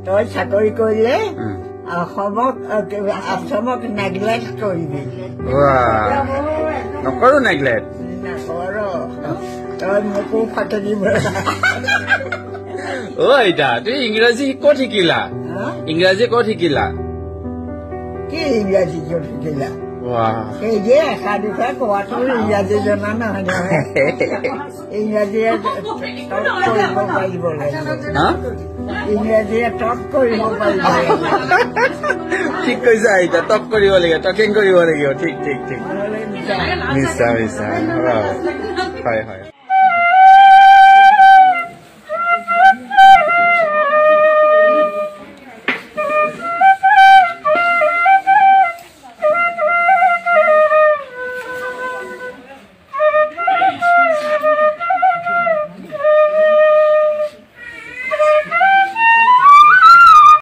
তই চাকৰি কৰিলে অসমক, আছামক নেগলেক্ট কৰিবি। নকৰো নেগলেক্ট। নকৰ, তই মোকো ফাটি দিব। অ আইতা, তুমি ইংৰাজী ক'ত শিকিলা? ইংৰাজী ক'ত শিকিলা? কি ইংৰাজী ক'ত শিকিলা? সেই যে এষাৰ দুষাৰ কোৱাটো ইংৰাজী জনা নহয় নহয়। ইংৰাজীয়ে টক কৰিব পাৰিব লাগিব। ইংৰাজীয়ে টক কৰিব পাৰিব। ঠিক কৈছা আইতা, টক কৰিব লাগিব, টকিং কৰিব লাগিব। ঠিক ঠিক ঠিক, মিছা মিছা, হয় হয়।